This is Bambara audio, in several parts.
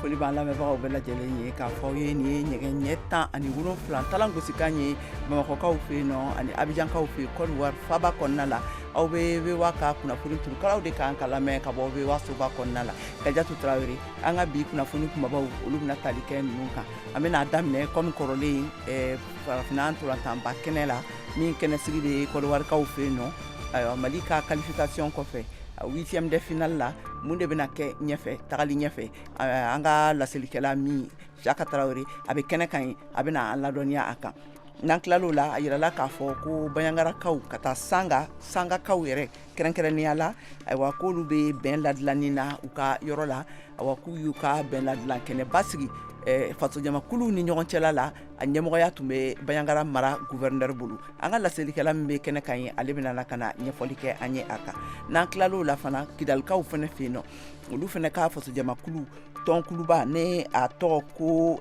Foli b'an lamɛnbagaw bɛɛ lajɛlen ye k'a fɔ aw ye nin ye nɛgɛ ɲɛ 17 talan gosikan ye Bamakɔkaw fɛ yen nɔ ani Abijankaw fɛ yen Côte d'Ivoire faba kɔnɔna la. Aw bɛ VOA ka kunnafoni turukalaw de kan ka lamɛn ka bɔ VOA soba kɔnɔna la. Kajatu Tarawele, an ka bi kunnafoni kunbabaw olu bɛna tali kɛ ninnu kan. An bɛna daminɛ kɔmi kɔrɔlen farafinna ntolantanba kɛnɛ la min kɛnɛsigi bɛ Côte d'Ivoirekaw fɛ yen nɔ. Ayiwa, Mali ka qualification kɔfɛ huitième de finale la, mun de bɛna kɛ ɲɛfɛ, tagali ɲɛfɛ? An ka laselikɛla min Siyaka Tarawele, a bɛ kɛnɛ kan yen, a bɛna an ladɔnniya a kan. N'an tilal'o la, a yirala k'a fɔ ko Bandiagarakaw ka taa Sanga, Sangakaw yɛrɛ kɛrɛnkɛrɛnnenya la, ayiwa, k'olu bɛ bɛn ladilanni na u ka yɔrɔ la. Awa, k'u y'u ka bɛn ladilan kɛnɛba sigi fasojamakuluw ni ɲɔgɔn cɛla la. A ɲɛmɔgɔya tun bɛ Bandiagara mara gouverneur bolo. An ka laselikɛla min bɛ kɛnɛ kan ye, ale bɛna na ka na ɲɛfɔli kɛ an ye a kan. N'an tilal'o la fana, Kidalikaw fana fɛ yen nɔ, olu fana ka fasojamakulu tɔnkuluba ne a tɔgɔ ko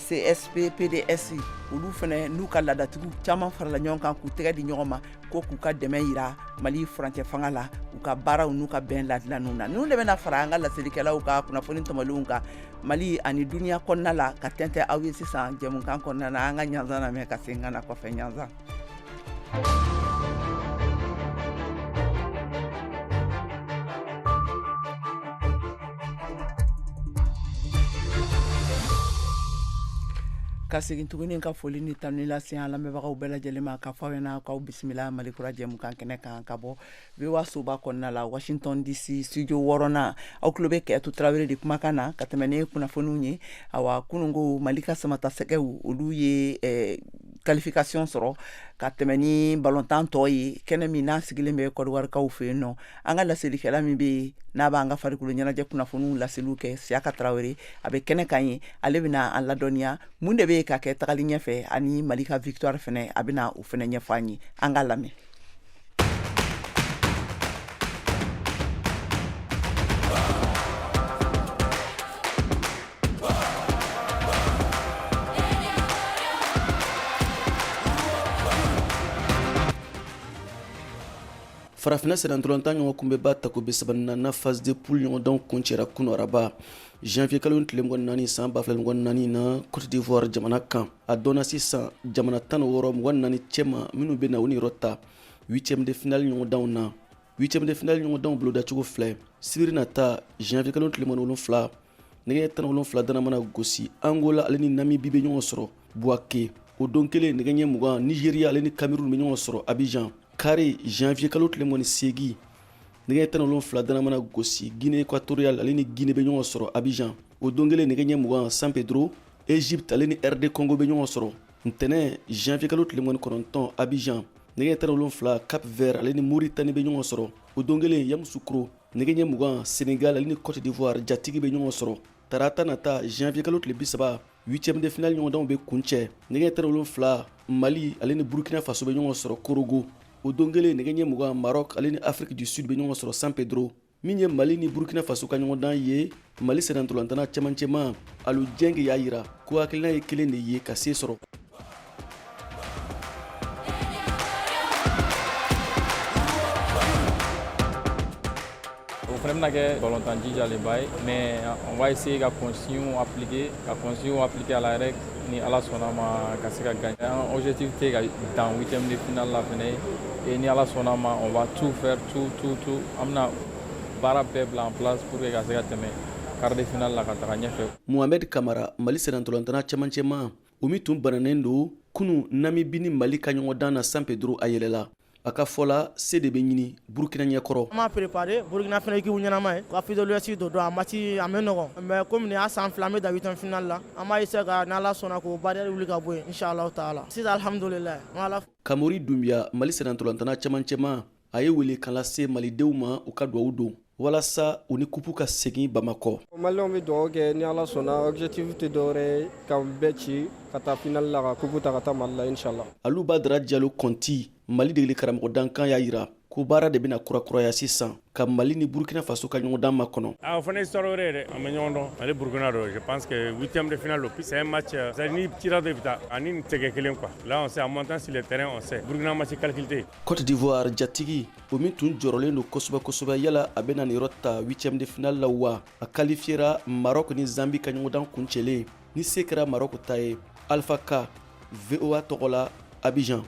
CSP PDS, olu fana n'u ka laadatigiw caman farala ɲɔgɔn kan k'u tɛgɛ di ɲɔgɔn ma ko k'u ka dɛmɛ yira Mali furancɛ fanga la u ka baaraw n'u ka bɛn ladilanniw na. Ninnu de bɛna fara an ka laselikɛlaw ka kunnafoni tɔmɔlenw kan Mali ani duniya kɔnɔna la ka tɛntɛn aw ye sisan jɛmukan kɔnɔna na. An ka ɲanzan lamɛn ka segin ka na kɔfɛ. Ɲanzan. Ka segin tuguni ka foli ni tanuni lase an lamɛnbagaw bɛɛ lajɛlen ma, ka fɔ aw ɲɛna k'aw bisimila Mali kura jɛmukan kɛnɛ kan ka bɔ VOA soba kɔnɔna la, Washington DC studio wɔɔrɔnan. Aw tulo bɛ Kɛtu Tarawele de kumakan na ka tɛmɛ ni kunnafoniw ye. Awa, kununko Mali ka samatasɛgɛw, olu ye qualification sɔrɔ ka tɛmɛ ni balontan tɔ ye, kɛnɛ min n'a sigilen bɛ Côte d'Ivoirekaw fɛ yen nɔ. An ka laselikɛla min bɛ yen n'a b'an ka farikolo ɲɛnajɛ kunnafoniw laseliw kɛ, Siyaka Tarawele, a bɛ kɛnɛ kan ye. Ale bɛna an ladɔnniya mun de bɛ yen ka kɛ tagali ɲɛfɛ ani Mali ka victoire fɛnɛ, a bɛna o fɛnɛ ɲɛfɔ an ye. An k'a lamɛn. Farafinna sennantolatan ɲɔgɔn kunbɛnba tako 34nan phase de poule ɲɔgɔndanw kuncɛra kunu araba janvier kalo tile 24 san 2024 na Côte d'Ivoire jamana kan. A dɔnna sisan jamana 16 24 cɛma minnu bɛ na u niyɔrɔ ta huitième de finale ɲɔgɔndanw na. Huitième de finale ɲɔgɔndanw bolodacogo filɛ: sibiri nata janvier kalo tile 27, nɛgɛ 17 dana mana gosi, Angola ale ni Namibie bɛ ɲɔgɔn sɔrɔ Bouaké. O don kelen, nɛgɛ ɲɛ 20, Nigeria ale ni Cameroun bɛ ɲɔgɔn sɔrɔ Abidjan. Kari janvier kalo tile 28, nɛgɛ 17 dana mana gosi, Guinée équatoriale ale ni Guinée bɛ ɲɔgɔn sɔrɔ Abidjan. O don kelen, nɛgɛ ɲɛ 20, San Pedro, Egypte ale ni RD Congo bɛ ɲɔgɔn sɔrɔ. Ntɛnɛn janvier kalo tile 29, Abidjan, nɛgɛ 17, Cap Vert ale ni Mauritanie bɛ ɲɔgɔn sɔrɔ. O don kelen, Yamoussoukro, nɛgɛ ɲɛ 20, Sénégal ale ni Côte d'Ivoire jatigi bɛ ɲɔgɔn sɔrɔ. Tarata nata janvier kalo tile 30, huitième de finale ɲɔgɔndanw bɛ kuncɛ, nɛgɛ 17, Mali ale ni Burkina Faso bɛ ɲɔgɔn sɔrɔ Korogo. O don kelen, nɛgɛ ɲɛ 20, Maroc ale ni Afrique du Sud bɛ ɲɔgɔn sɔrɔ San Pedro. Min ye Mali ni Burkina Faso ka ɲɔgɔndan ye, Mali sennantolatanna cɛmancɛma Aliou Dieng y'a yira ko hakilina ye kelen de ye ka se sɔrɔ. O fana bɛna kɛ balontan jijalenba ye, mais on va essayer ka consignes appliquer, ka consignes appliquer à la règle, ni Ala sɔnna ma, ka se ka gagner. An objectif tɛ ka dan huitième de finale la fɛnɛ et ni Ala sɔnna ma, on va tout faire, tout, tout, tout, an bɛna baara bɛɛ bila en place pour que ka se ka tɛmɛ quart de finale la ka taga ɲɛfɛ. Mohamed Kamara, Mali sennantolatanna cɛmancɛma, o min tun bananen don kunu Namibie ni Mali ka ɲɔgɔndan na San Pedro, a yɛlɛla. A ka fɔ la, se de bɛ ɲini Burukina ɲɛkɔrɔ. An m'a préparé, Burukina fana équipe ɲɛnama ye, ka Afrique de l'Ouest don, donc a match a bɛ nɔgɔn, mais komi nin y'a san 2 an bɛ dan huitième finale la, an b'a essayer ka, n'Ala sɔnna, k'o barrière wuli ka bɔ yen, inchallahu taala. Sisan alhamdulilayi, an b'Ala fo. Kamori Dunbiya, Mali sennantolatanna cɛmancɛma, a ye wele kan lase malidenw ma u ka duwawu don walasa u ni kupu ka segin Bamakɔ. Maliyɛnw bɛ dugawu kɛ, ni Ala sɔnna, objectif tɛ dɔwɛrɛ ye ka bɛɛ ci ka taa finale la, ka kupu ta ka taa Mali la, inchallah. Alu Badara Jalo Kɔnti, Mali degeli karamɔgɔ dankan, y'a yira Ko baara de bɛna kurakuraya sisan ka Mali ni Burkina Faso ka ɲɔgɔndan makɔnɔ. Ah, o fana histoire wɛrɛ ye dɛ, an bɛ ɲɔgɔn dɔn, Mali Burkina don, je pense que huitième de finale don, c'est un match, c'est à dire n'i cira dɔrɔn i bɛ taa, ani nin tɛ kɛ kelen quoi, là on sait en montant sur le terrain on sait, Burkina match calcul tɛ yen. Cote d'Ivoire jatigi, o min tun jɔrɔlen don kosɛbɛ kosɛbɛ, yala a bɛna niyɔrɔ ta huitième de finale la wa? A qualifiera Maroc ni Zambie ka ɲɔgɔndan kuncɛlen ni se kɛra Maroc ta ye. Alpha Ka, VOA tɔgɔ la, Abidjan.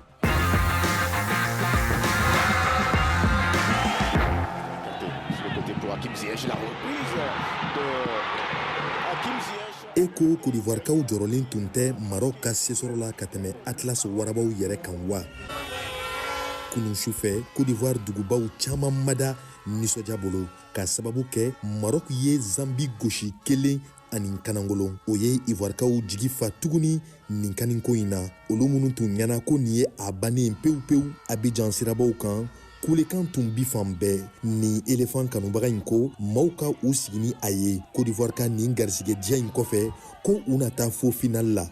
E ko Kodivuwarikaw jɔrɔlen tun tɛ Maroc ka sesɔrɔ la ka tɛmɛ Atlas warabaw yɛrɛ kan wa? Kunun sufɛ, Cote d'Ivoire dugubaw caman ma da nisɔndiya bolo k'a sababu kɛ Maroc ye Zambie gosi kelen ani kanangolo. O ye Ivoirikaw jigi fa tuguni nin kaniko in na, olu minnu tun ɲɛna ko nin ye a bannen pewu pewu. Abidjan sirabaw kan, kulekan tun bi fan bɛɛ. Nin elefan kanubaga in ko maaw ka u sigi ni a ye Cote d'Ivoire ka nin garisɛgɛ diya in kɔfɛ, ko u na taa fo final la.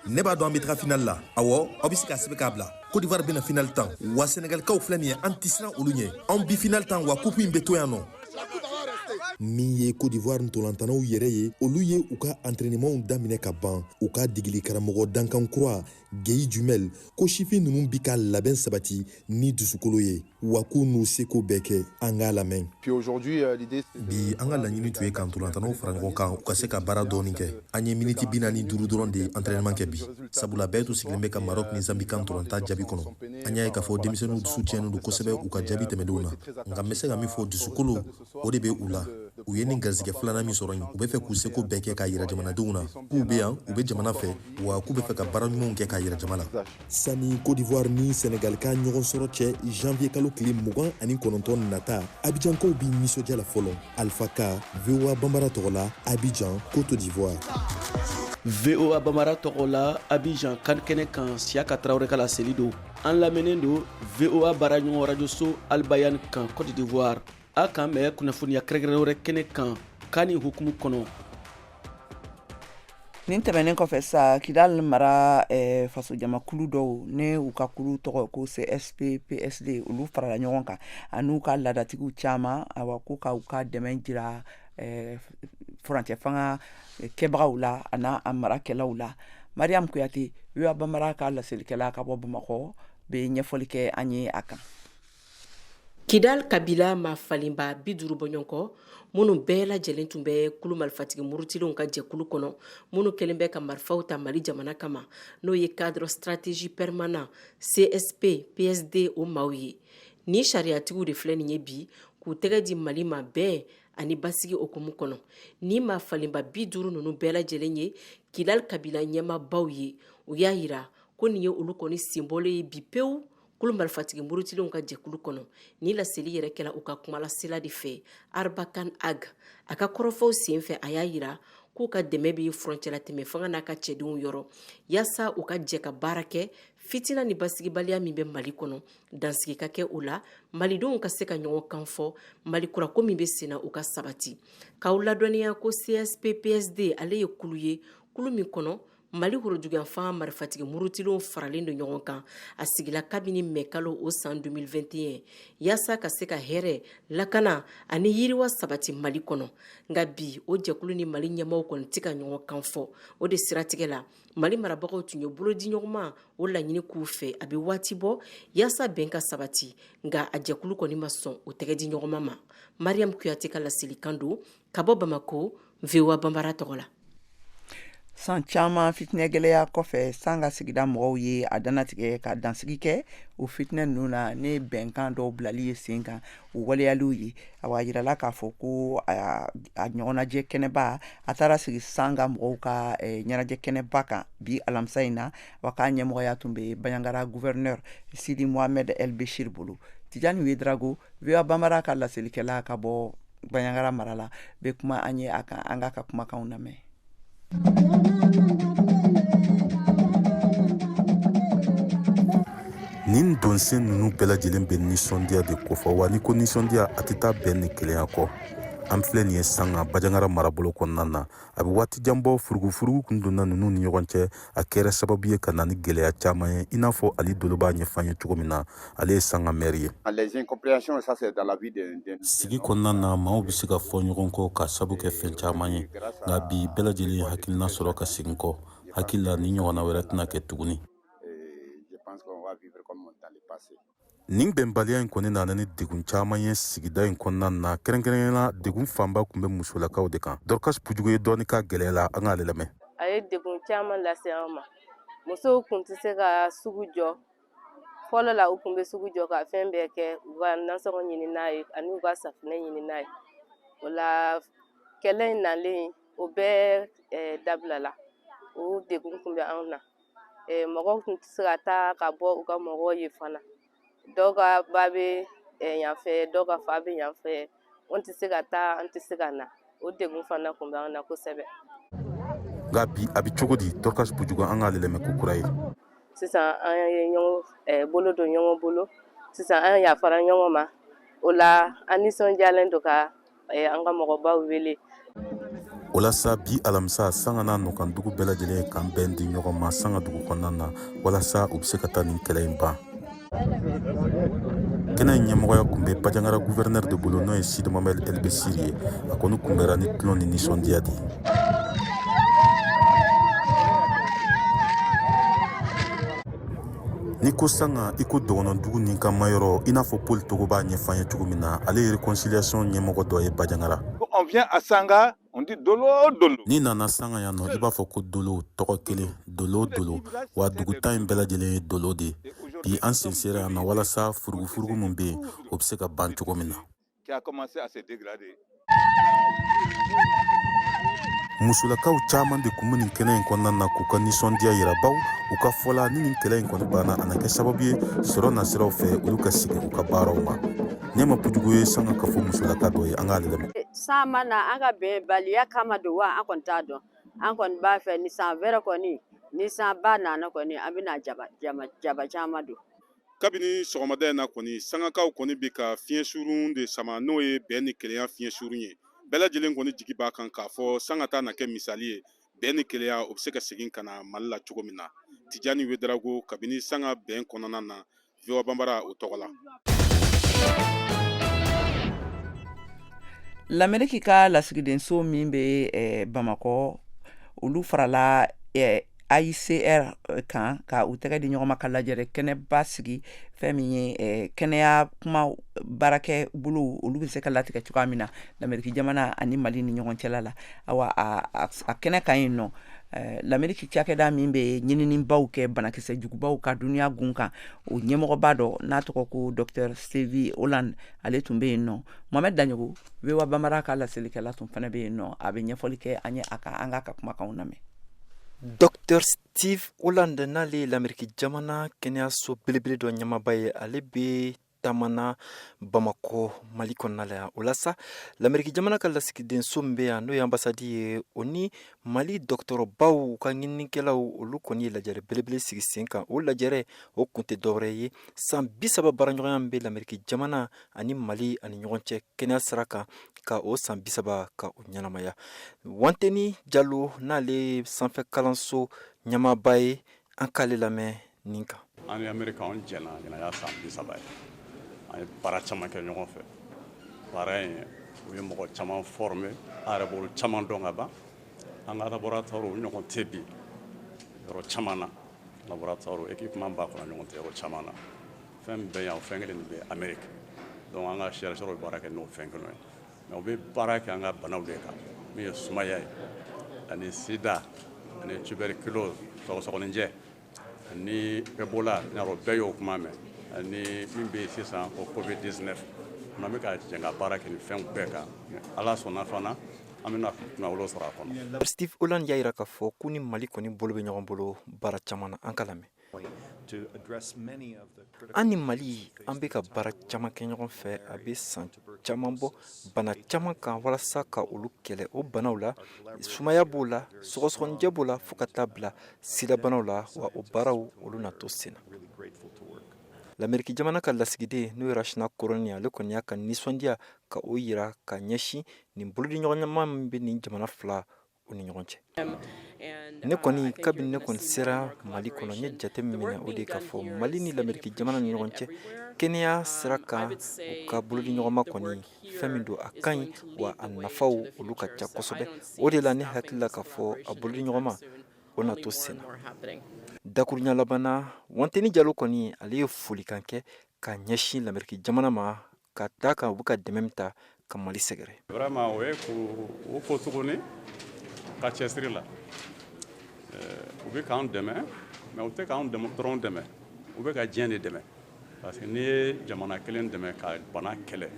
Ne b'a dɔn an bɛ taga final la. Awɔ, aw bɛ se k'a sɛbɛn k'a bila. Cote d'Ivoire bɛna final tan wa. Senegalikaw filɛ nin ye, an tɛ siran olu ɲɛ. Anw bi final tan wa, coupe in bɛ to yan nɔ. Min ye Cote d'Ivoire ntolantanaw yɛrɛ ye, olu ye u ka entraînementw daminɛ ka ban. U ka degeli karamɔgɔ dankan kura Guy Jumel ko sifin ninnu bi ka labɛn sabati ni dusukolo ye wa, k'u n'u seko bɛɛ kɛ. An k'a lamɛn. Bi, an ka laɲini tun ye ka ntolantanaw fara ɲɔgɔn kan, u ka se ka baara dɔɔni kɛ. An ye miniti 45 dɔrɔn de entraînement kɛ bi, sabula bɛɛ tun sigilen bɛ ka Maroc ni Zambie ka ntolanta jaabi kɔnɔ. An y'a ye k'a fɔ denmisɛnninw dusu tiɲɛnen don kosɛbɛ u ka jaabi tɛmɛndenw na, nka n bɛ se ka min fɔ, dusukolo o de bɛ u la. U ye nin garisɛgɛ filanan min sɔrɔ yen, u bɛ fɛ k'u seko bɛɛ kɛ k'a yira jamanadenw na k'u bɛ yan, u bɛ jamana fɛ, wa k'u bɛ fɛ ka baara ɲumanw kɛ k'a yira jama la. Sani Cote d'Ivoire ni Senegal ka ɲɔgɔn sɔrɔ cɛ janvier kalo tile 29 nata, Abidjankaw bi nisɔndiya la fɔlɔ. Alpha Ka, VOA Banbara tɔgɔ la, Abidjan, Cote d'Ivoire. VOA Banbara tɔgɔ la, Abidjan kan kɛnɛ kan, Siyaka Tarawele ka laseli don. An lamɛnnen don VOA baaraɲɔgɔn rajoso Albayan kan Cote d'Ivoire. A k'an bɛn kunnafoniya kɛrɛnkɛrɛn wɛrɛ kɛnɛ kan kan ni hukumu kɔnɔ. Nin tɛmɛnen kɔfɛ sa, Kidal mara fasojamakulu dɔw ne u ka kulu tɔgɔ ko CSP PSD, olu farala ɲɔgɔn kan an'u ka laadatigiw caman, awa ko ka u ka dɛmɛ jira furancɛ fanga kɛbagaw la an'a a marakɛlaw la. Mariam Kuyate, VOA Banbara ka laselikɛla ka bɔ Bamakɔ, bɛ ɲɛfɔli kɛ an ye a kan. Kidal kabila maa falenba 50 bɔɲɔgɔnkɔ minnu bɛɛ lajɛlen tun bɛ kulu marifatigi murutilenw ka jɛkulu kɔnɔ, minnu kɛlen bɛ ka marifaw ta Mali jamana kama, n'o ye cadre stratégie permanent CSP PSD o maaw ye. Ni sariyatigiw de filɛ nin ye bi k'u tɛgɛ di Mali ma bɛn ani basigi hukumu kɔnɔ. Ni maa falenba 50 ninnu bɛɛ lajɛlen ye Kidal kabila ɲɛmaabaw ye, u y'a yira ko nin ye olu kɔni senbɔlen ye bi pewu kulu marifatigi murutilenw ka jɛkulu kɔnɔ. Ni laseli yɛrɛ kɛla u ka kumalasela de fɛ, Arbakan Ag. A ka kɔrɔfɔw senfɛ, a y'a yira k'u ka dɛmɛ bɛ furancɛlatɛmɛ fanga n'a ka cɛdenw yɔrɔ, yaasa u ka jɛ ka baara kɛ fitina ni basigibaliya min bɛ Mali kɔnɔ, dansigi ka kɛ o la, malidenw ka se ka ɲɔgɔn kan fɔ, Mali kurako min bɛ senna u ka sabati. K'aw ladɔnniya ko CSP PSD ale ye kulu ye, kulu min kɔnɔ Mali woroduguyanfan marifatigi murutilenw faralen don ɲɔgɔn kan. A sigila kabini mɛkalo o san 2021 yaasa ka se ka hɛrɛ, lakana ani yiriwa sabati Mali kɔnɔ. Nka bi, o jɛkulu ni Mali ɲɛmaaw kɔni tɛ ka ɲɔgɔn kan fɔ. O de siratigɛ la, Mali marabagaw tun ye bolodiɲɔgɔnma o laɲini k'u fɛ a bɛ waati bɔ, yaasa bɛn ka sabati. Nka a jɛkulu kɔni ma sɔn o tɛgɛdiɲɔgɔnma ma. Mariam Kuyate ka laselikan don ka bɔ Bamako, VOA Banbara tɔgɔ la. San caman fitinɛ gɛlɛya kɔfɛ, Sanga sigida mɔgɔw ye a dannatigɛ ka dansigi kɛ o fitinɛ ninnu na ne bɛnkan dɔw bilali ye sen kan, o waleyaliw ye. Awa, a yirala k'a fɔ ko a ɲɔgɔnnajɛ kɛnɛba a taara sigi Sanga mɔgɔw ka ɲɛnajɛ kɛnɛba kan bi alamisa in na, wa k'a ɲɛmɔgɔya tun bɛ Banjagara gouverneur Sidi Mohamed El Bechir bolo. Tijani Ouédraogo, VOA Banbara ka laselikɛla ka bɔ Banjagara mara la, bɛ kuma an ye a kan. An k'a ka kumakanw lamɛn. Nin donsen ninnu bɛɛ lajɛlen bɛ nisɔndiya de kofɔ, wa n'i ko nisɔndiya, a tɛ taa bɛn ni kelenya kɔ. An filɛ nin ye Sanga Bajangara marabolo kɔnɔna na. A bɛ waati jan bɔ, furugufurugu kun donna ninnu ni ɲɔgɔn cɛ. A kɛra sababu ye ka na ni gɛlɛya caman ye, i n'a fɔ Ali Dolo b'a ɲɛfɔ an ye cogo min na. Ale ye Sanga mɛri ye. Sigi kɔnɔna na, maaw bɛ se ka fɔ ɲɔgɔn kɔ ka sabu kɛ fɛn caman ye, nka bi bɛɛ lajɛlen ye hakilina sɔrɔ ka segin kɔ. Hakili la, nin ɲɔgɔnna wɛrɛ tɛna kɛ tuguni. Nin bɛnbaliya in kɔni nana ni degun caman ye sigida in kɔnɔna na. Kɛrɛnkɛrɛnnenya la, degun fanba tun bɛ musolakaw de kan. Dorcas Pujugu ye dɔɔni k'a gɛlɛya la, an k'ale lamɛn. A ye degun caman lase an ma. Musow kun tɛ se ka sugu jɔ. Fɔlɔ la, u kun bɛ sugu jɔ ka fɛn bɛɛ kɛ, u ka nasɔngɔ ɲini n'a ye ani u ka safunɛ ɲini n'a ye. O la, kɛlɛ in nalen, o bɛɛ dabilala. O degun kun bɛ anw na. Mɔgɔw tun tɛ se ka taa ka bɔ u ka mɔgɔw ye fana. Dɔw ka ba bɛ yan fɛ, dɔw ka fa bɛ yan fɛ, an tɛ se ka taa, an tɛ se ka na. O degun fana tun bɛ an na kosɛbɛ. Nka bi, a bɛ cogo di? Dorcas Pujugu, an k'ale lamɛn ko kura ye. Sisan, an ye ɲɔgɔn bolo don ɲɔgɔn bolo. Sisan, an yafara ɲɔgɔn ma. O la, an nisɔndiyalen don ka an ka mɔgɔbaw wele. O la sa, bi alamisa, Sanga n'a nɔkandugu bɛɛ lajɛlen ye kan bɛn di ɲɔgɔn ma Sanga dugu kɔnɔna na, walasa u bɛ se ka taa nin kɛlɛ in ban. Kɛnɛ in ɲɛmɔgɔya tun bɛ Bajangara guvɛrɛnɛri de bolo, n'o ye Sidi Mohamed Elbesiri ye. A kɔni kunbɛra ni tulon ni nisɔndiya de ye. N'i ko Sanga, i ko dɔgɔnɔdugu ni ka mayɔrɔ, i n'a fɔ Paul Togo b'a ɲɛfɔ an ye cogo min na. Ale ye réconciliation ɲɛmɔgɔ dɔ ye Bajangara. On vient à Sanga, on dit Dolo Dolo. N'i nana Sanga yan nɔ, i b'a fɔ ko Dolo tɔgɔ kelen, Dolo Dolo, wa dugu 10 in bɛɛ lajɛlen ye Dolo de ye. Bi, an sen sera yan nɔ walasa furugufurugu min bɛ yen, o bɛ se ka ban cogo min na. Qui a commencé à se dégrader. Musolakaw caman de tun bɛ nin kɛnɛ in kɔnɔna na k'u ka nisɔndiya yira, baw u ka fɔ la, ni nin kɛlɛ in kɔni banna, a na kɛ sababu ye sɔrɔ nasiraw fɛ, olu ka segin u ka baaraw ma. Nɛma Pujugu ye Sanga kafo musolaka dɔ ye, an k'ale lamɛn. San ma na an ka bɛnbaliya kama don wa, an kɔni t'a dɔn. An kɔni b'a fɛ ni san wɛrɛ kɔni, ni san ba nana kɔni, an bɛna jaba jama jaba caman don. Kabini sɔgɔmada in na kɔni, Sangakaw kɔni bɛ ka fiɲɛ surun de sama, n'o ye bɛn ni kelenya fiɲɛ surun ye. Bɛɛ lajɛlen kɔni jigi b'a kan k'a fɔ Sanga ta na kɛ misali ye, bɛn ni kelenya, o bɛ se ka segin ka na Mali la cogo min na. Tijani Wedarago, kabini Sanga bɛn kɔnɔna na, VOA Banbara o tɔgɔ la. Lameriki ka lasigidenso min bɛ Bamakɔ, olu farala AICR kan ka u tɛgɛ di ɲɔgɔn ma ka lajɛrɛ kɛnɛba sigi, fɛn min ye kɛnɛya kuma baarakɛ bolo, olu bɛ se ka latigɛ cogoya min na Lameriki jamana ani Mali ni ɲɔgɔn cɛla la. Awa, a kɛnɛ kan yen nɔ, Lameriki cakɛda min bɛ ɲininibaw kɛ banakisɛ jugubaw ka duniya gun kan, o ɲɛmɔgɔba dɔ n'a tɔgɔ ko Docteur Steve Holland, ale tun bɛ yen nɔ. Mohamed Daɲogo, VOA Banbara ka laselikɛla tun fana bɛ yen nɔ. A bɛ ɲɛfɔli kɛ an ye a kan, an k'a ka kumakanw lamɛn. Dr Steve Holland, n'ale ye Lameriki jamana kɛnɛyaso belebele dɔ ɲɛmaaba ye, ale bɛ taamana Bamakɔ, Mali kɔnɔna la yan. O la sa, Lameriki jamana ka lasigidenso min bɛ yan, n'o ye ambassade ye, o ni Mali dɔgɔtɔrɔbaw ka ɲininikɛlaw, olu kɔni ye lajɛrɛ belebele sigi sen kan. O lajɛrɛ o kun tɛ dɔwɛrɛ ye, san 30 baaraɲɔgɔnya min bɛ Lameriki jamana ani Mali ani ɲɔgɔn cɛ kɛnɛya sira kan, ka o san 30 ka o ɲɛnamaya. Wanteni Jalo, n'ale sanfɛ kalanso ɲɛmaaba ye, an k'ale lamɛn nin kan. An ni Amerika, an jɛna. Ɲinan y'a san 30 ye. An ye baara caman kɛ ɲɔgɔn fɛ. Baara in, u ye mɔgɔ caman former, a yɛrɛ b'olu caman dɔn ka ban. An ka laboratoire ɲɔgɔn tɛ bi yɔrɔ caman na. Laboratoire équipement b'a kɔnɔ, ɲɔgɔn tɛ yɔrɔ caman na. Fɛn bɛɛ yan, o fɛn kelen de bɛ Amerique. Donc an ka chercheurs bɛ baara kɛ n'o fɛn kelen ye, mais u bɛ baara kɛ an ka banaw de kan, min ye sumaya ye ani sida ani tuberculose, sɔgɔsɔgɔninjɛ, ani Ebola. N'a bɛɛ y'o kuma mɛn, ani min bɛ yen sisan ko Covid 19. An bɛ ka jɛ ka baara kɛ nin fɛnw bɛɛ kan. Ala sɔnna fana, an bɛna kunnawolo sɔrɔ a kɔnɔ. Steve Holland y'a jira k'a fɔ ko ni Mali kɔni bolo bɛ ɲɔgɔn bolo baara caman na. An ka lamɛn. An ni Mali, an bɛ ka baara caman kɛ ɲɔgɔn fɛ, a bɛ san caman bɔ, bana caman kan, walasa ka olu kɛlɛ. O banaw la, sumaya b'o la, sɔgɔsɔgɔnijɛ b'o la, fo ka taa bila sidabanaw la. Wa o baaraw, olu na to sen na. Lameriki jamana ka lasigiden n'o ye Rachna Koromani, ale kɔni y'a ka nisɔndiya ka o yira ka ɲɛsin nin bolodiɲɔgɔnma min bɛ nin jamana fila u ni ɲɔgɔn cɛ. Ne kɔni, kabini ne kɔni sera Mali kɔnɔ, n ye jate min minɛ, o de k'a fɔ Mali ni Lameriki jamana ni ɲɔgɔn cɛ, kɛnɛya sira kan, u ka bolodiɲɔgɔnma kɔni, fɛn min don, a ka ɲi wa, a nafaw olu ka ca kosɛbɛ. O de la ne hakili la k'a fɔ a bolodiɲɔgɔnma o na to sen na. Dakuruɲa laban na, Wanteni Jalo kɔni, ale ye folikan kɛ ka ɲɛsin Lameriki jamana ma ka da kan u bɛ ka dɛmɛ min ta ka Mali sɛgɛrɛ. Vraiment, o ye k'u fo tuguni ka cɛsiri la. U bɛ k'an dɛmɛ, mais u tɛ k'an dɔrɔn dɛmɛ, u bɛ ka diɲɛ de dɛmɛ, parce que n'i ye jamana kelen dɛmɛ ka bana kɛlɛ,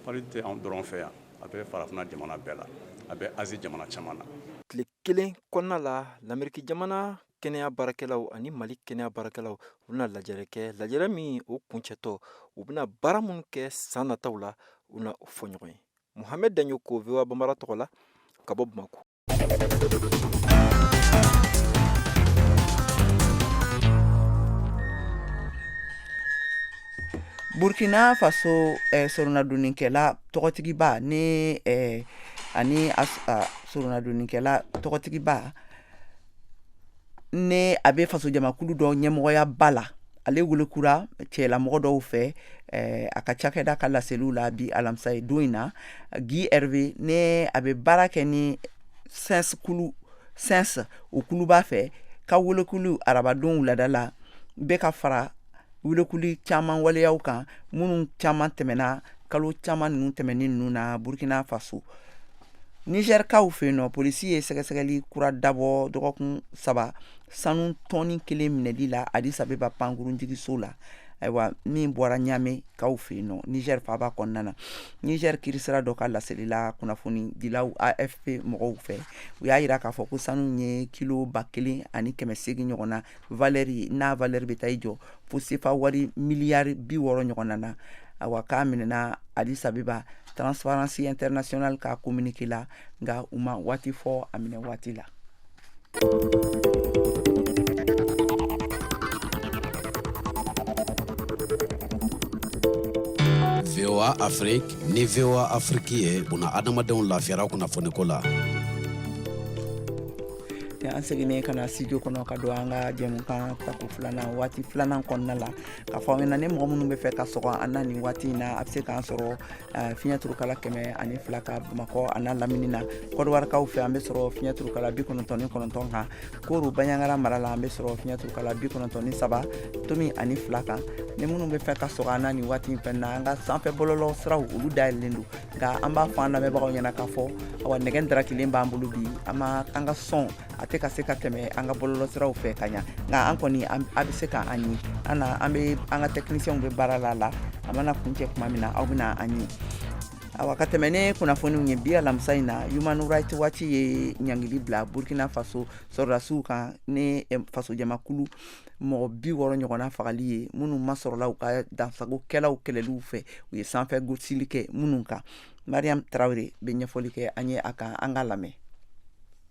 palu tɛ anw dɔrɔn fɛ yan, a bɛ farafinna jamana bɛɛ la, a bɛ Asie jamana caman na. Tile kelen kɔnɔna la, Lameriki jamana kɛnɛya baarakɛlaw ani Mali kɛnɛya baarakɛlaw, u bɛna lajɛrɛ kɛ, lajɛrɛ min o kuncɛtɔ, u bɛna baara minnu kɛ san nataw la, u na o fɔ ɲɔgɔn ye. Mohamed Daɲoko, VOA Banbara tɔgɔ la ka bɔ Bamakɔ. Burkina Faso soronadonnikɛla tɔgɔtigiba ni ani soronadonnikɛla tɔgɔtigiba ni a bɛ fasojamakulu dɔ ɲɛmɔgɔyaba la, ale welekura cɛlamɔgɔ dɔw fɛ a ka cakɛda ka laseliw la bi alamisa ye don in na. Guy Hervé ni a bɛ baara kɛ ni SAENS kulu, SAENS o kuluba fɛ, ka welekuli arabadon wulada la bɛ ka fara welekuli caman waleyaw kan minnu caman tɛmɛna kalo caman ninnu tɛmɛnen ninnu na Burkina Faso. Nizɛrikaw fɛ yen nɔ, polisi ye sɛgɛsɛgɛli kura dabɔ dɔgɔkun 3 sanu tɔni kelen minɛli la Addis Abeba pankurunjigiso la, ayiwa, min bɔra Ɲamekaw fɛ yen nɔ, Nizɛri faaba kɔnɔna na. Nizɛri kiirisira dɔ ka laseli la kunnafonidilaw AFP mɔgɔw fɛ, u y'a yira k'a fɔ ko sanu ye kilo 1800 ɲɔgɔn na valeur, n'a valeur bɛ taa i jɔ fo sefa wari miliyari 60 ɲɔgɔnna na. Awa, k'a minɛna Addis Abeba, Transparency International ka communiqué la, nka u ma waati fɔ a minɛ waati la. VOA Afrique ni VOA Afrique ye buna adamadenw lafiyara kunnafoniko la. An seginnen ka na studio kɔnɔ ka don an ka jɛmukan tako filanan, waati filanan kɔnɔna la, k'a fɔ aw ɲɛna, ni mɔgɔ minnu bɛ fɛ ka sɔgɔ an na nin waati in na, a bɛ se k'an sɔrɔ fiɲɛ turukala 102 kan Bamakɔ a n'a lamini na. Kɔdiwarikaw fɛ, an bɛ sɔrɔ fiɲɛ turukala 99 kan. Koro Baɲangara mara la, an bɛ sɔrɔ fiɲɛ turukala 93 tomi ani fila kan. Ni minnu bɛ fɛ ka sɔgɔ an na nin waati in fɛn na, an ka sanfɛ bɔlɔlɔ siraw, olu dayɛlɛlen don, nka an b'a fɔ an lamɛnbagaw ɲɛna k'a fɔ, awa, nɛgɛ darakilen b'an bolo bi, an ma an ka son a tɛ ka se ka tɛmɛ an ka bɔlɔlɔsiraw fɛ ka ɲa, nka an kɔni a bɛ se ka an ye. An na an bɛ an ka techniciens bɛ baara la la, a mana kuncɛ tuma min na, aw bɛna an ye. Awa, ka tɛmɛ ne kunnafoniw ye bi alamisa in na, Human Rights Watch ye ɲangili bila Burkina Faso sɔrɔdasiw kan ni fasojamakulu mɔgɔ 60 ɲɔgɔnna fagali ye, minnu masɔrɔla u ka dansagokɛlaw kɛlɛliw fɛ, u ye sanfɛ gosili kɛ minnu kan. Mariam Tarawele bɛ ɲɛfɔli kɛ an ye a kan, an k'a lamɛn.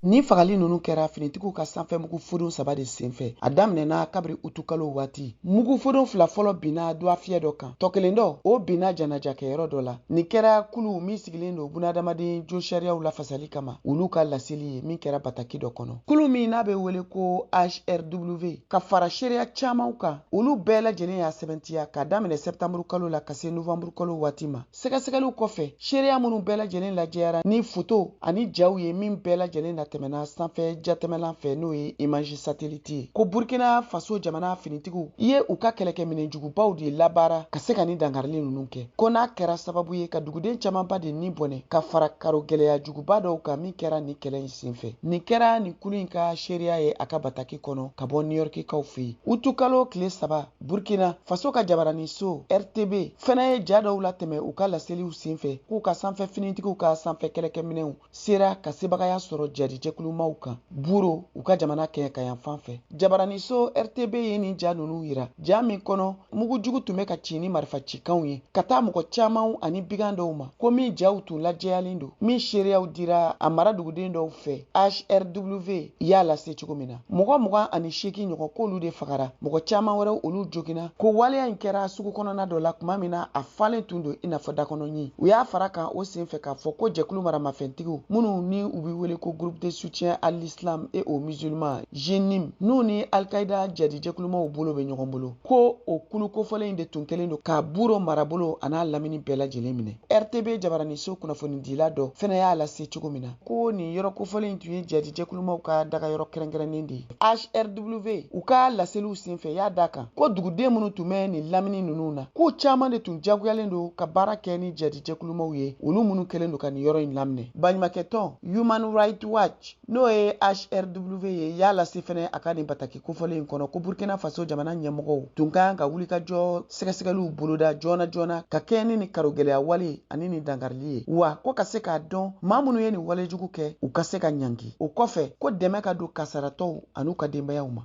Ni fagali ninnu kɛra finitigiw ka sanfɛmugu fodon saba de senfɛ. A daminɛna kabiri utukalo waati. Mugu fodon fila fɔlɔ binna duwafiyɛ dɔ kan, tɔ kelen dɔ o binna janajakɛyɔrɔ dɔ la. Nin kɛra kulu min sigilen don bunadamaden josariyaw lafasali kama, olu ka laseli ye min kɛra bataki dɔ kɔnɔ. Kulu min n'a bɛ wele ko HRW, ka fara seereya camanw kan, olu bɛɛ lajɛlen y'a sɛbɛntiya k'a daminɛ sɛptanburu kalo la ka se novanburu kalo waati ma. Sɛgɛsɛgɛliw kɔfɛ, seereya minnu bɛɛ lajɛlen lajɛyara ni foto ani jaw ye min bɛɛ lajɛlen natɛmɛna sanfɛ jatɛmɛlan fɛ, n'o ye image satellite ye, ko Burkina Faso jamana finitigiw ye u ka kɛlɛkɛminɛjugubaw de labaara ka se ka ni dankarili ninnu kɛ, ko n'a kɛra sababu ye ka duguden camanba de ni bɔnɛ, ka fara karo gɛlɛya juguba dɔw kan min kɛra nin kɛlɛ in senfɛ. Nin kɛra nin kulu in ka seereya ye a ka bataki kɔnɔ ka bɔ New Yorkikaw fɛ yen. Utukalo tile 3, Burkina Faso ka jabaraniso RTB fana ye ja dɔw latɛmɛ u ka laseliw senfɛ, k'u ka sanfɛ finitigiw ka sanfɛ kɛlɛkɛminɛnw sera ka sebagaya sɔrɔ jadi jadijɛkulumaw kan Buro, u ka jamana kɛɲɛkayanfan fɛ. Jabaraniso RTB ye nin ja ninnu yira, ja min kɔnɔ mugujugu tun bɛ ka ci ni marifacikanw ye ka taa mɔgɔ camanw ani bigan dɔw ma, ko min jaw tun lajɛyalen don, min seereyaw dira a mara duguden dɔw fɛ. HRW y'a lase cogo min na, mɔgɔ 28 ɲɔgɔn k'olu de fagara, mɔgɔ caman wɛrɛw olu joginna. Ko waleya in kɛra sugu kɔnɔna dɔ la tuma min na a falen tun don i n'a fɔ dakɔnɔɲin. U y'a fara kan o sen fɛ k'a fɔ ko jɛkulu maramafɛntigiw minnu ni u bɛ wele ko groupe de soutien à l'islam et aux musulmans JNIM, n'u ni Al-Qaïda jadijɛkulumaw bolo bɛ ɲɔgɔn bolo, ko o kulu kofɔlen in de tun kɛlen don ka Buro marabolo an'a lamini bɛɛ lajɛlen minɛ. RTB jabaraniso kunnafonidila dɔ fɛnɛ y'a lase cogo min na, ko nin yɔrɔ kofɔlen in tun ye jadijɛkulumaw ka dagayɔrɔ kɛrɛnkɛrɛnnen de ye. HRW u ka laseliw senfɛ y'a da kan ko duguden minnu tun bɛ nin lamini ninnu na, k'u caman de tun jagoyalen don ka baara kɛ ni jadijɛkulumaw ye, olu minnu kɛlen don ka nin yɔrɔ in laminɛ. Baɲumakɛtɔn Human Rights Watch, n'o ye HRW ye, y'a lase fɛnɛ a ka nin bataki kofɔlen in kɔnɔ ko Burkina Faso jamana ɲɛmɔgɔw tun ka kan ka wulikajɔ sɛgɛsɛgɛliw boloda joona joona ka kɛɲɛ ni nin karogɛlɛya wale ani nin dankarili ye, wa ko ka se k'a dɔn maa minnu ye nin walejugu kɛ, u ka se ka ɲangi. O kɔfɛ ko dɛmɛ ka don kasaratɔw an'u ka denbayaw ma.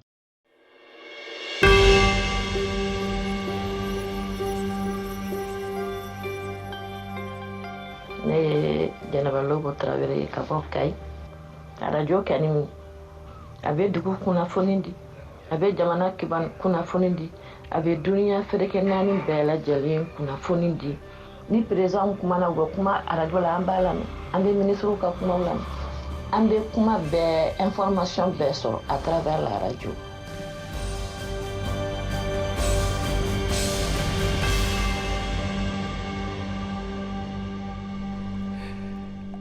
Ne ye Jɛnɛba Lobo Tarawele ye ka bɔ Kayi. Arajo kɛni, a bɛ dugu kunnafoni di, a bɛ jamana kunnafoni di, a bɛ duniya fereke naani bɛɛ lajɛlen kunnafoni di. Ni président kumana, u bɛ kuma arajo la, an b'a lamɛn. An bɛ minisiriw ka kumaw lamɛn, an bɛ kuma bɛɛ, information bɛɛ sɔrɔ à travers la radio.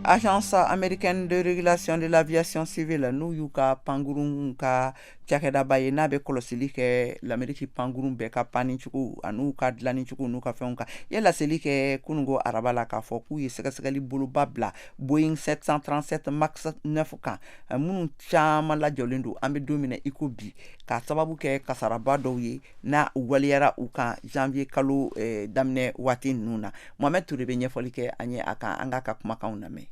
Agence américaine de régulation de l'aviation civile, n'u y'u ka pankurun ka cakɛdaba ye, n'a bɛ kɔlɔsili kɛ l'Amérique pankurun bɛɛ ka panni cogo an'u ka dilanni cogo n'u ka fɛnw kan, ye laseli kɛ kununko araba la k'a fɔ k'u ye sɛgɛsɛgɛli boloba bila Boeing 737 Max 9 kan, minnu caman lajɔlen don an bɛ don min na i ko bi, k'a sababu kɛ kasaraba dɔw ye n'a waleyara u kan janvier kalo daminɛ waati ninnu na. Mohamed Touré bɛ ɲɛfɔli kɛ an ye a kan, an k'a ka kumakanw lamɛn.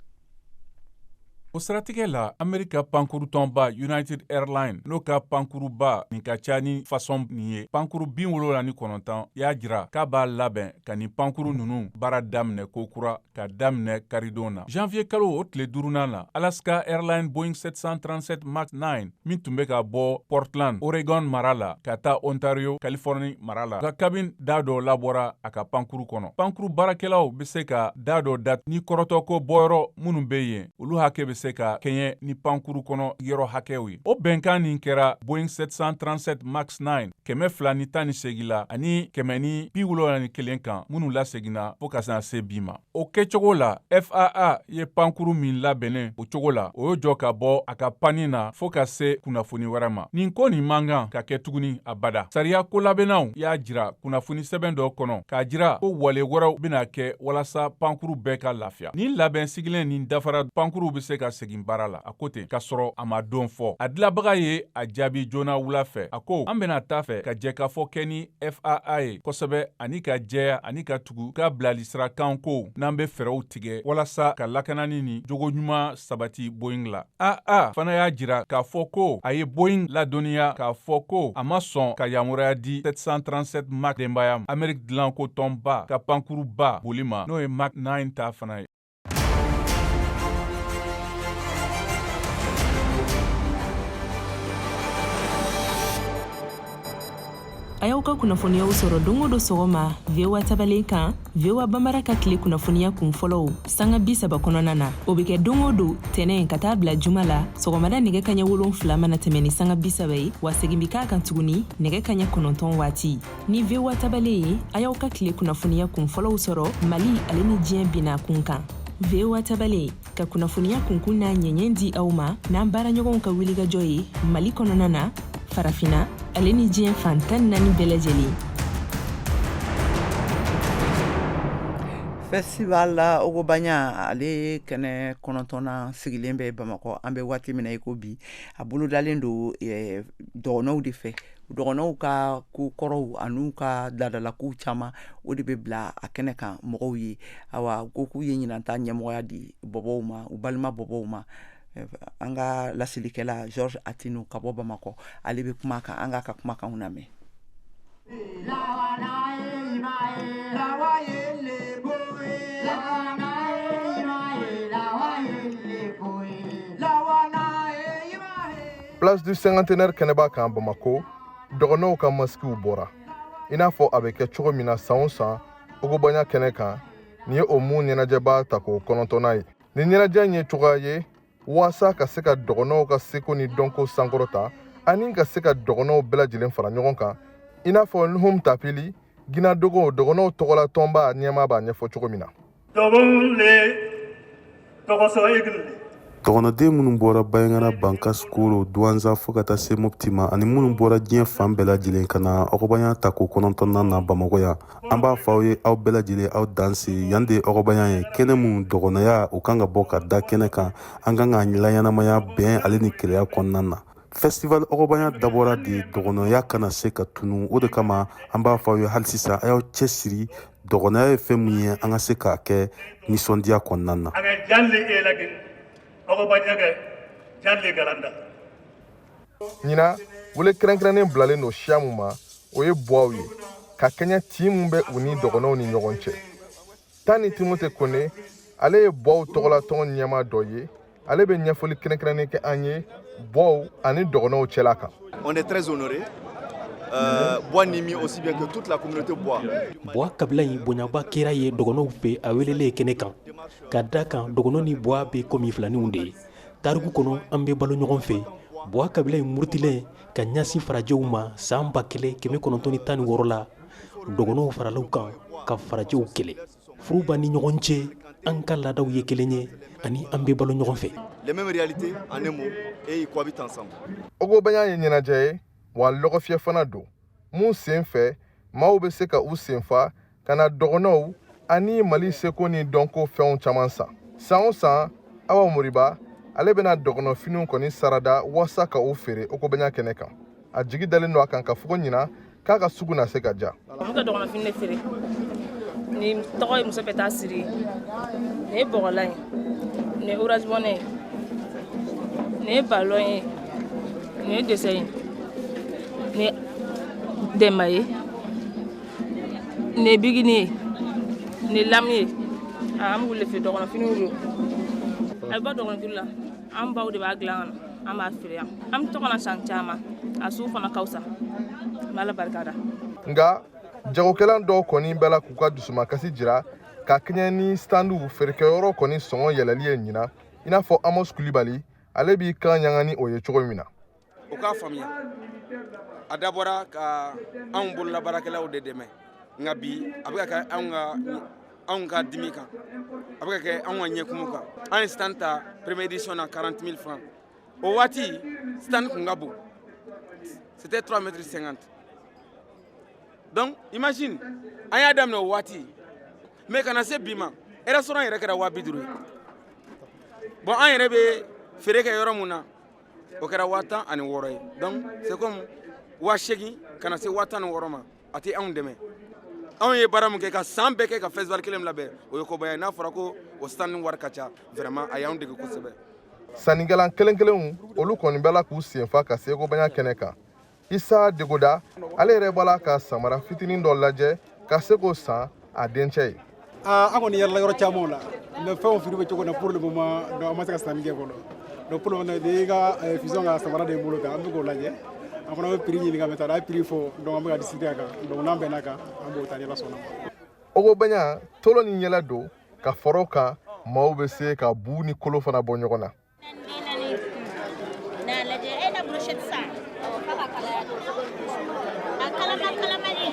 O siratigɛ la, Amerika pankurutɔnba United Airlines, n'o ka pankuruba nin ka ca ni fasɔn nin ye pankuru 79, y'a jira k'a b'a labɛn ka nin pankuru ninnu baara daminɛ kokura ka daminɛ karidon na, janvier kalo o tile duurunan na. Alaska Airlines Boeing 737 Max 9 min tun bɛ ka bɔ Portland, Oregon mara la ka taa Ontario, Californie mara la, ka kabini da dɔ labɔra a ka pankuru kɔnɔ. Pankuru baarakɛlaw bɛ se ka da dɔ dat ni kɔrɔtɔko bɔyɔrɔ minnu bɛ yen, olu hakɛ bɛ se ka kɛɲɛ ni pankuru kɔnɔ yɔrɔ hakɛw ye. O bɛnkan nin kɛra Boeing 737 Max 9 218 la ani 171 kan minnu laseginna fo ka na se bi ma. O kɛcogo la, FAA ye pankuru min labɛnnen o cogo la, o y'o jɔ ka bɔ a ka panni na fo ka se kunnafoni wɛrɛ ma. Nin ko nin man kan ka kɛ tuguni abada. Sariya kolabɛnnaw y'a jira kunnafoni sɛbɛn dɔ kɔnɔ k'a jira ko wale wɛrɛw bɛna kɛ walasa pankuru bɛɛ ka lafiya. Nin labɛn sigilen nin dafara, pankuruw bɛ se ka segin baara la, a ko ten, k'a sɔrɔ a ma don fɔ. A dilabaga ye a jaabi joona wula fɛ, a ko an bɛna t'a fɛ ka jɛkafɔ kɛ ni FAA ye kosɛbɛ ani ka jɛya ani ka tugu ka bilalisirakan ko n'an bɛ fɛɛrɛw tigɛ walasa ka lakanani ni jogo ɲuman sabati Boeing la. AA fana y'a jira k'a fɔ ko a ye Boeing ladɔnniya k'a fɔ ko a ma sɔn ka yamaruya di 737 Max denbaya ma, Amerique dilanko tɔnba ka pankuruba boli ma, n'o ye Max 9 ta fana ye. A y'aw ka kunnafoniyaw sɔrɔ don o don sɔgɔma VOA tabalen kan, VOA Bambara ka tile kunnafoniya kun fɔlɔw sanga 30 kɔnɔna na. O bɛ kɛ don o don tɛnɛ ka taa bila juma la sɔgɔmada nɛgɛ kaɲɛ 7 mana tɛmɛ ni sanga 30 ye, wa segin bɛ k'a kan tuguni nɛgɛ kaɲɛ 9 waati. Ni VOA tabalen ye, a y'aw ka tile kunnafoniya kun fɔlɔw sɔrɔ Mali ale ni diɲɛ binna kun kan. VOA tabalen ka kunnafoniya kunkun n'a ɲɛɲɛ di aw ma n'an baaraɲɔgɔnw ka wulikajɔ ye Mali kɔnɔna na, Farafina ale ni diɲɛ fan 14 bɛɛ lajɛlen. Festival Ogobagna, ale kɛnɛ kɔnɔntɔnnan sigilen bɛ Bamakɔ an bɛ waati min na i ko bi. A bolodalen don dɔgɔnɔw de fɛ. Dɔgɔnɔw ka ko kɔrɔw an'u ka laadalakow caman, o de bɛ bila a kɛnɛ kan mɔgɔw ye. Awa, ko k'u ye ɲinan ta ɲɛmɔgɔya di bɔbɔw ma, u balima bɔbɔw ma. An ka laselikɛla Georges Attino ka bɔ Bamakɔ, ale bɛ kuma kan, an k'a ka kumakanw lamɛn. Place du Cinquantenaire kɛnɛba kan Bamako, dɔgɔnɔw ka masikiw bɔra i n'a fɔ a bɛ kɛ cogo min na san o san Ogobanya kɛnɛ kan. Nin ye o mun ɲɛnajɛba tako 9nan ye. Nin ɲɛnajɛ in ye cogoya ye waasa ka se ka dɔgɔnɔw ka seko ni dɔnko sankɔrɔta ani ka se ka dɔgɔnɔw bɛɛ lajɛlen fara ɲɔgɔn kan, i n'a fɔ Nuhum Tapili, Ginadogo dɔgɔnɔw tɔgɔla tɔnba ɲɛmaa b'a ɲɛfɔ cogo min na. Dɔgɔnɔden minnu bɔra Bayangana, Bankas, Koro, Duwanza fo ka taa se Mopti ma, ani minnu bɔra diɲɛ fan bɛɛ lajɛlen ka na Ɔgɔbanya tako 9nan na Bamakɔ yan, an b'a fɔ aw ye, aw bɛɛ lajɛlen, aw danse. Yan de ye Ɔgɔbanya ye, kɛnɛ mun dɔgɔnɔya o kan ka bɔ ka da kɛnɛ kan. An kan ka laɲɛnamaya bɛn ale ni kelenya kɔnɔna na. Festival Ɔgɔbanya dabɔra de dɔgɔnɔya kana se ka tunu. O de kama an b'a fɔ aw ye hali sisan, a y'aw cɛsiri. Dɔgɔnɔya ye fɛn mun ye, an ka se k'a kɛ nisɔndiya kɔnɔna na. Ɲinan, wele kɛrɛnkɛrɛnnen bilalen don siya mun ma, o ye buwaw ye, ka kɛɲɛ tin mun bɛ u ni dɔgɔnɔw ni ɲɔgɔn cɛ. Tani Timote Kone, ale ye buwaw tɔgɔlatɔn ɲɛmaa dɔ ye. Ale bɛ ɲɛfɔli kɛrɛnkɛrɛnnen kɛ an ye buwaw ani dɔgɔnɔw cɛla kan. On est très honoré. Boua Nimi aussi bien que toute la communauté Boua. Boua kabila in bonyaba kɛra ye dɔgɔnɔw fɛ a welelen kɛnɛ kan, ka da kan dɔgɔnɔ ni Boua bɛ komi filaninw de ye. Tariku kɔnɔ, an bɛ balo ɲɔgɔn fɛ. Boua kabila in murutilen ka ɲɛsin farajɛw ma san 1916 la, dɔgɔnɔw farala u kan ka farajɛw kɛlɛ. Furu b'an ni ɲɔgɔn cɛ, an ka laadaw ye kelen ye, ani an bɛ balo ɲɔgɔn fɛ. Les mêmes réalités en un mot et ils cohabitent ensemble. Ogobanya ye ɲɛnajɛ ye wa lɔgɔfiyɛ fana don, mun sen fɛ maaw bɛ se ka u senfa ka na dɔgɔnɔw ani Mali seko ni dɔnko fɛnw caman san. San o san, Awa Moriba, ale bɛna dɔgɔnɔfiniw kɔni sarada waasa ka u feere Ogobanya kɛnɛ kan. A jigi dalen don a kan ka fɔ ko ɲinan k'a ka sugu na se ka ja. An ka dɔgɔnɔfini de feere. Nin tɔgɔ ye muso bɛ taa siri. Nin ye bɔgɔlan ye, nin ye Orange Money ye, nin ye ballon ye, nin ye dessin ye, nin ye dɛnba ye, nin ye bigini ye, nin ye lame ye. An b'olu de feere, dɔgɔnɔfiniw don. A bɛ bɔ dɔgɔnɔjuru la, an baw de b'a dilan ka na, an b'a feere yan. An bɛ to ka na san caman, a sugu fana ka fisa. N bɛ Ala barika da. Nka jagokɛla dɔw kɔni bɛ la k'u ka dusumakasi jira ka kɛɲɛ ni standiw feerekɛyɔrɔ kɔni sɔngɔ yɛlɛli ye ɲinan, i n'a fɔ Amos Kulibali, ale b'i kan ɲanga ni o ye cogo min na. U k'a faamuya, a dabɔra ka anw bololabaarakɛlaw de dɛmɛ, nka bi a bɛ ka kɛ anw ka dimi kan, a bɛ ka kɛ anw ka ɲɛkumu kan. An ye stand ta première édition na 40 000 francs. O waati stand kun ka bon, c'était 3 mètres 50. Donc imagine, an y'a daminɛ o waati, mais ka na se bi ma, restaurant yɛrɛ kɛra 50 000 ye. Bon, an yɛrɛ bɛ feere kɛ yɔrɔ mun na, o kɛra 16 000 ye. Donc c'est comme 80 000 ka na se 16 000 ma, a tɛ anw dɛmɛ. Anw ye baara min kɛ ka san bɛɛ kɛ ka festival kelen labɛn, o ye koba ye. N'a fɔra ko o stand wari ka ca, vraiment a y'anw dege kosɛbɛ. Sannikɛla kelen kelenw, olu kɔni bɛ la k'u senfa ka se Ogobanya kɛnɛ kan. Isa Degoda, ale yɛrɛ b'a la ka samara fitinin dɔ lajɛ ka se k'o san a dencɛ ye. An kɔni yɛlɛla yɔrɔ camanw la, mais fɛnw prix bɛ cogo na pour le moment, donc an ma se ka sanni kɛ fɔlɔ. Donc pour le moment, n'i ka fisɔn ka samara de bolo kan, an bɛ k'o lajɛ. An fana bɛ prix ɲininka, mais a ye prix fɔ, donc an bɛ ka discuter a kan. Donc n'an bɛnna kan, an b'o ta ni Ala sɔnna ma. Ogobanya tolo ni yɛlɛ don ka fara o kan, maaw bɛ se ka bu ni kolo fana bɔ ɲɔgɔn na. N'a lajɛ, e na brochette san f'a ka kalaya, a kalama kalamani.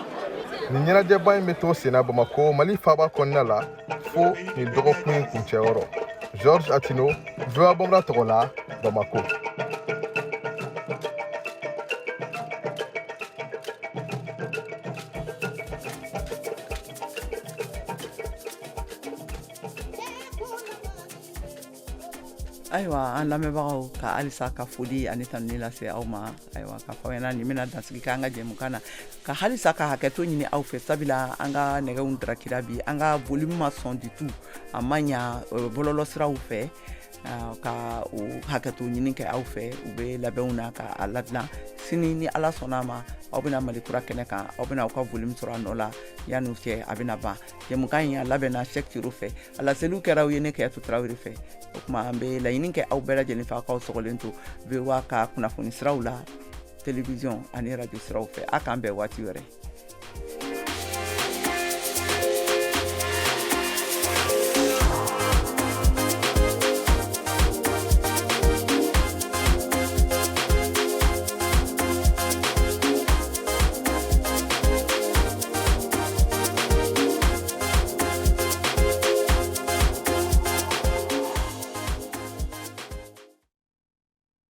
Nin ɲɛnajɛba in bɛ to senna Bamako, Mali faaba kɔnɔna la, fo nin dɔgɔkun in kuncɛyɔrɔ. Georges Attino, VOA Bambara tɔgɔ la, Bamako. Ayiwa, an lamɛnbagaw, ka halisa ka foli ani tanuni lase aw ma. Ayiwa, ka fɔ ɲɛna, nin bɛna dansigi kɛ an ka jɛmukan na, ka halisa ka hakɛto ɲini aw fɛ, sabula an ka nɛgɛw darakira bi, an ka volume ma sɔn du tout, a ma ɲa bɔlɔlɔ siraw fɛ. Ka o hakɛto ɲini kɛ aw fɛ. U bɛ labɛnw na ka a ladilan. Sini, ni Ala sɔnna a ma, aw bɛna Mali Kura kɛnɛ kan, aw bɛna aw ka volume sɔrɔ a nɔ la. Yan'u cɛ, a bɛna ban. Jɛmukan in, a labɛnna Sɛk Cero fɛ, a laseliw kɛra aw ye ne Kɛyatu Tarawele fɛ. O tuma, an bɛ laɲini kɛ aw bɛɛ lajɛlen fɛ, aw k'aw sɔgɔlen to VOA ka kunnafoni siraw la, télévision ani radio siraw fɛ. A k'an bɛn waati wɛrɛ.